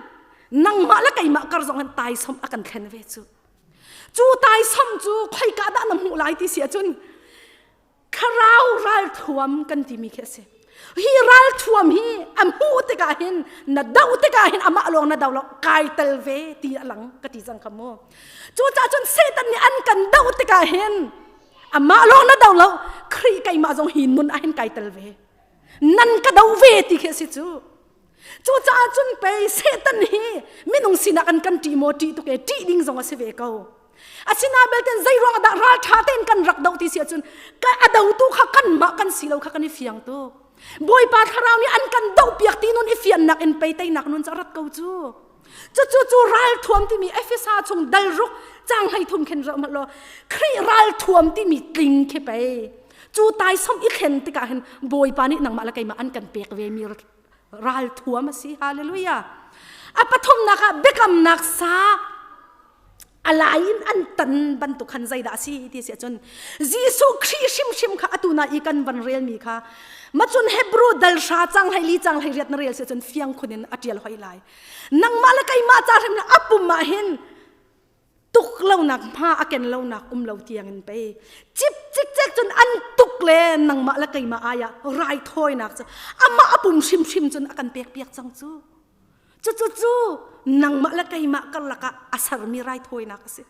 nangmah le keimah kar zong hin taisawmh a kan thlen ve cu. Cu taisam cu khoika dah na hmuh lai ti si ahcun thlarau ralthuam kan timi khi a si. Hi ralthuam hi a hmuh tikah hin na doh tikah hin amah lawng na do lo kai tel ve ti a lang ka ti cang kha mu. Cucaah cun Satan nih an kan doh tikah hin amah lawng na do lo Khrih keimah zong hi nun ah hin kai tel ve. Nan ka do ve ti khi a si cu. Cucaah cun pei Satan hi minung sinak an kan ṭih maw ṭih tuk e ṭih ding zong a si ve ko. Asinain belte zei ruang dah ralṭha tein kan rak doh ti si ahcun ka a dotu kha kanmah kan si lo kha kan i fiang tuk. Bawipa thlarau nih an kan dohpiak ti nun i fiannak in pei teinak nun cu a rat ko cu. Cucu cu ralthuam timi Efesa chung dal ruk cang hlei thum khin rah law Khrih ralthuam timi tling khi pei cu taisom i thlen tikah hin Bawipa nih nangmah le keimah an kan pek ve mi ralthuam a si hallelujah a pathumnak ah biakamnak sa. A lai in an tan bantuk khan zeidah a si ti si ahcun Jesuh Khrih hrimhrim kha atu na i kan van relmi kha macun Hebrew dal hra cang hlei li cang hlei riat na rel si ahcun fiang khun in a ṭial hoi lai. Nangmah le keimah ca hrim a pum ah hin tuk lonak hma a ken lonak um lo tiang in pei cip cik cek cun an tuk le nangmah le keimah ai ah raithawinak cu amah a pum hrimhrim cun a kan pek piak cang cu. Cucu cu nangmah le keimah karlak ah a sermi raithawinak a si.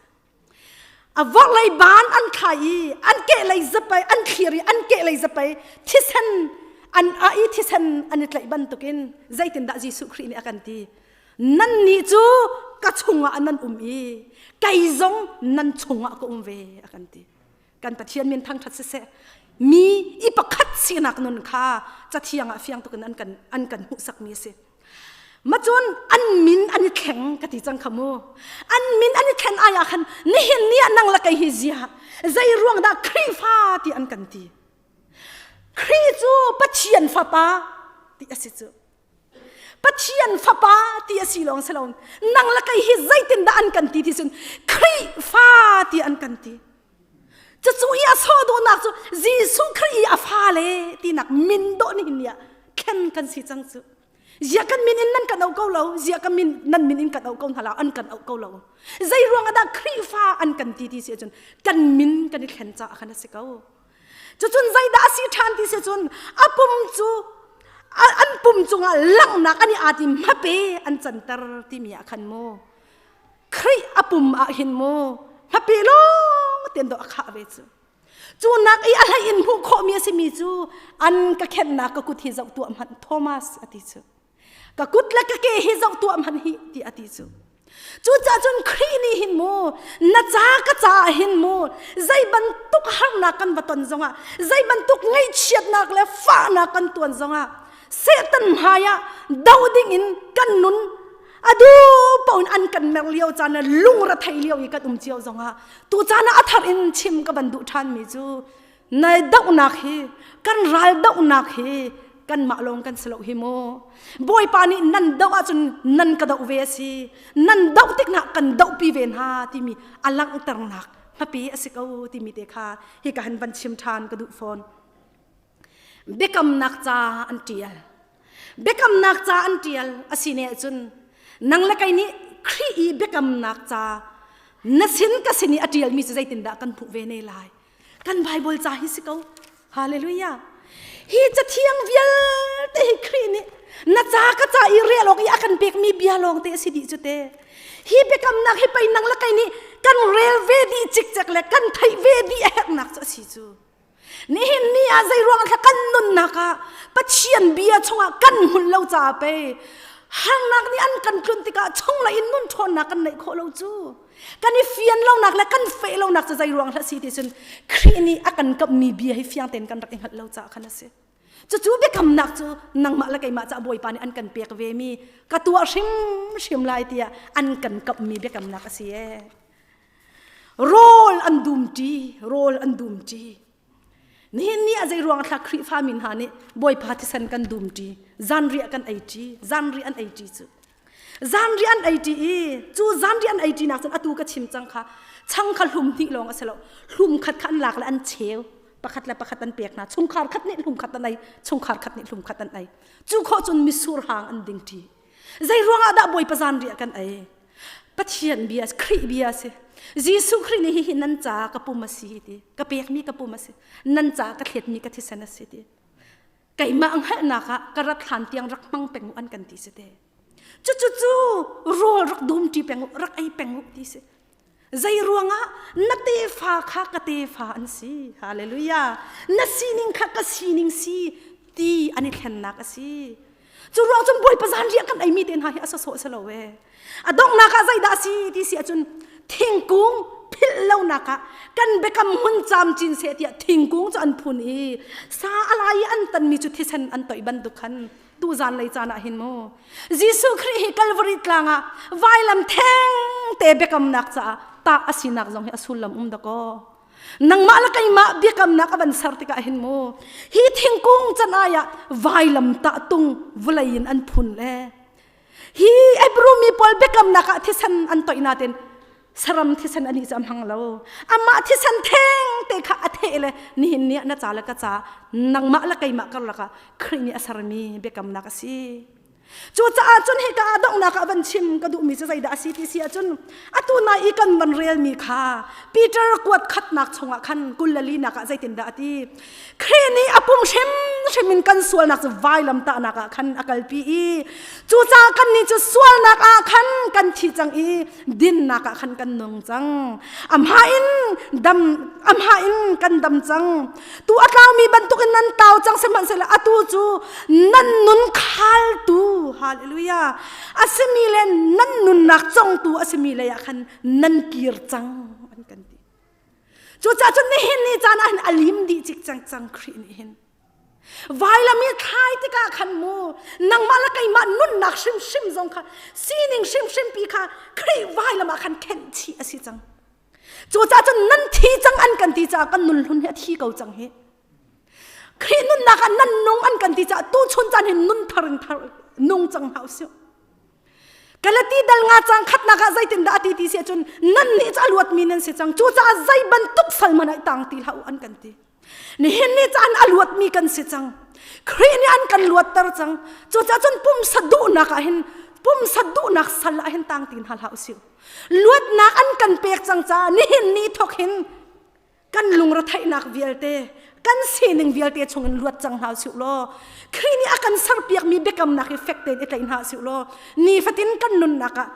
A vorhlei ban an thlai i an kehlei zapai an thlir i an kehlei zapai thisen an a i thisen an i tlaih bantukin zeitindah Jesuh Khrih nih a kan ti. Nannih cu ka chungah nan um i kei zong nan chungah ka um ve a kan ti. Kan Pathian min thangṭhat siseh mi i pakhat sinak nun kha cathiang ah fiang tukin an kan an kan hmuhsakmi a si. Macun an min an i thleng ka ti cang kha mu. An min an i thlen ai ah khan nihin ni ah nang le kei hi zia zei ruang dah Khrihfa ti an kan ti. Khrih cu Pathian fapa ti a si cu. Pathian fapa ti a si lawng si lo nang le kei hi zeitindah an kan ti ti cun Khrihfa ti an kan ti. Cucu i a sawh duhnak cu Jesuh Khrih i a fale tinak min dawh nihin ni ah thlen kan si cang cu. Zia kan min in nan kan auh ko lo, zia kan min nan min in kan auh ko hna lo, an kan auh ko lo. Zei ruang ah dah Khrihfa an kan ti ti si ahcun kan min kan i thlen caah khan a si ko. Cucun zeidah a si ṭhan ti si cun a pum cu an pum cungah langhnak an i aa ti hmape an canter timi ah khan mu Khrih a pum ah hin mu hmape lawng ten dawh a khah ve cu. Cu nak i a hlei in hmuh khawhmi a simi cu an ka khenhnak ka kut hi zoh tuah hmanh Thomas a ti cu. Ka kut le ka ke hi zoh tuah hmanh hi ti a ti cu. Cucaah cun Khrih nih hin mu na ca ka caah hin mu zei bantuk harnak kan va ton zongah zei bantuk ngaihchiatnak le fahnak kan tuan zongah Satan hmai ah do ding in kan nun a duh paoh in an kan mer lio caan le lungrethei lio i kan um cio zongah tu caan ah a thar in chim ka van duh ṭhanmi cu nai dohnak hi kan ral dohnak hi kanmah lawng kan si lo hi mu bawipa nih nan doh ahcun nan ka doh ve a si nan doh tik hna kan dohpi ve hna timi a langhternak hmapi a si ko timi te kha hi ka han van chim ṭhan ka duh fawn Biakamnak ca an ṭial. Biakamnak ca an ṭial a si ne ahcun nang le kei nih Khrih i biakamnak ca na sin ka sin i a ṭialmi cu zeitindah kan hmuh ve ne lai? Kan Baibal ca hi si ko. Hallelujah. Hi cathiang vialte hi Khrih nih na ca ka ca i rel awk i a kan pekmi bia lawng te a si dih cu te. Hi biakamnak hi pei nang le kei nih kan rel ve dih cikcek le kan theih ve dih a herhnak cu a si cu. Nihin ni ah zeiruang ah kan nunnak ah Pathian bia chungah kan hmun lo caah pei harnak nih an kan tlun tikah chunglei in nun ṭhawnnak kan neih khawh lo cu kan i fian lonak le kan feh lonak cu zeiruang hlah si ti cun Khrih nih a kan kamhmi bia hi fiang tein kan rak i hngalh lo caah khan a si. Cucu biakamnak cu nangmah le keimah caah Bawipa nih an kan pek ve mi ka tuah hrimhrim lai tiah an kan kamhmi biakamnak a si ee. Rawl an dumṭi, rawl an dumṭi. Nihin ni ah zeiruang thla Khrihfa mi hna nih Bawipa thisen kan dumṭi, zanriah kan eiṭi, zanriah an eiṭi cu. Zanriah an eiṭi i cu zanriah an eiṭi nak cun atu ka chim cang kha chang kha hlum hnih lawng a si lo. Hlum khat kha an lak le an cheu. Pakhat le pakhat an pek hna. Chungkhar khat nih hlum khat an ei, chungkhar khat nih hlum khat an ei. Cu khawh cun misur hang an dingṭi. Zei ruangah dah Bawipa zanriah kan ei? Pathian bia Khrih bia a si. Jesuh Khrih nih hihi nan caah ka pum a si ti ka pekmi ka pum a si nan caah ka thletmi ka thisen a si ti keimah hngalhnak ah ka rat hlan tiang rak hmang peng u an kan ti si te cucu cu rawl rak dum ṭi peng u rak ei peng u ti si zei ruangah na tefa kha ka tefa an si hallelujah na sining kha ka sining si ti an i thlennak a si Cu ruang cun Bawipa zanriah kan eimi te hna hi a sawsawh si lo ee. A donghnak ah zeidah a si ti si ahcun thingkung philh lonak ah kan biakam hmun camcin seh tiah thingkung cu an phun i sa a lai i an tanmi cu thisen an toih bantuk khan tu zan lei caan ah hin mu Jesuh Khrih hi Calvary tlang ah vailam theng te biakamnak caah tah a sinak zong hi a sullam um dakaw Nangmah le keimah biakamnak a van ser tikah hin mu hi thingkung can ai ah vailam tah tung vawlei in an phun le hi Hebrew mi pawl biakamnak ah thisen an toih natin. Saram thisen anih cu a hmang lo. Amah thisen theng te kha a theh le nihin ni ah na ca le ka ca nangmah le keimah karlak ah Khrih nih a sermi biakamnak a si. Cucaah cun hika ah donghnak ah van chim ka duhmi cu zeidah a si ti si ahcun atu nai i kan van relmi kha Peter kuat khatnak chungah khan 24 ah zeitindah a ti? Khrih nih a pum hrimhrim in kan sualnak cu vailam tahnak ah khan a kalpi i cucaah kannih cu sualnak ah khan kan thi cang i dinnak ah khan kan nung cang. Amah in dam amah in kan dam cang. Tu a tlaumi bantukin nan tau cang sihmanhsehlaw atu cu nan nun khaltu hallelujah a simi le nan nunnak congtu a simi lei ah khan nan kir cang an kan ti. Cucaah cun nihin ni caan ah hin a lim dih cik cang cang Khrih nih hin. Vailam i thlai tikah khan mu nangmah le keimah nunnak hrimhrim zong kha sining hrimhrim pi kha Khrih vailam ah khan khenh chih a si cang. Cucaah cun nan thi cang an kan ti caah kan nun hlun hi a thi ko cang hi. Khrih nunnak ah nan nung an kan ti caah tuchun caan hin nun thar in thar nung cang hna usih. Galati dal nga cang khatnak ah zeitindah a ti ti si ahcun nan nih cu a luatmi nan si cang. Cucaah zei bantuk sal hmanh ah i tang ti hlah u an kan ti. Nihin ni caan a luatmi kan si cang. Khrih nih an kan luatter cang. Cucaah cun pumsa duhnak ah hin pumsa duhnak sal ah hin tang ti hna hlah usih. Luatnak an kan pek cang caah nihin ni thawk hin kan lungretheihnak vialte kan sining vialte chungin luat cang hna usih law Khrih nih a kan serpiakmi biakamnak hi fek tein i tlaih hna usih law nifatin kan nunnak ah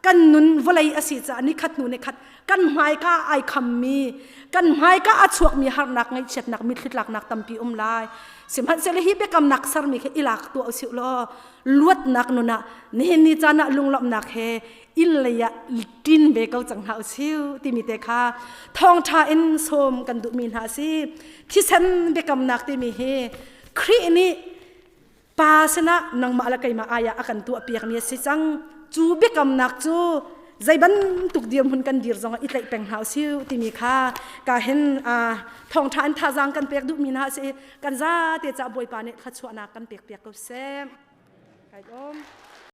kan nun vawlei a si caah nikhat hnu nikhat kan hmaika ai khammi kan hmaika a chuakmi harnak ngaihchiatnak mitthli tlaknak tampi um lai. Sihmanhsehlaw hi biakamnak sermi khi i lak tuah usih law luatnak nun ah nihin ni caan ah lunglawmhnak he inn lei ah ṭin ve ko cang hna usih timi te kha thawngṭha in sawm kan duhmi hna a si. Thisen biakamnak timi hi Khrih nih pa sinah nangmah le keimah ai ah a kan tuahpiakmi a si cang. Cu biakamnak cu zei bantuk dirhmun kan dir zongah i tlaih peng hna usih timi kha ka hin thawngṭha in thazaang kan pek duhmi hna a si i kan zate caah Bawipa nih thluachuahnak kan pekpiak ko seh. Kai lawm.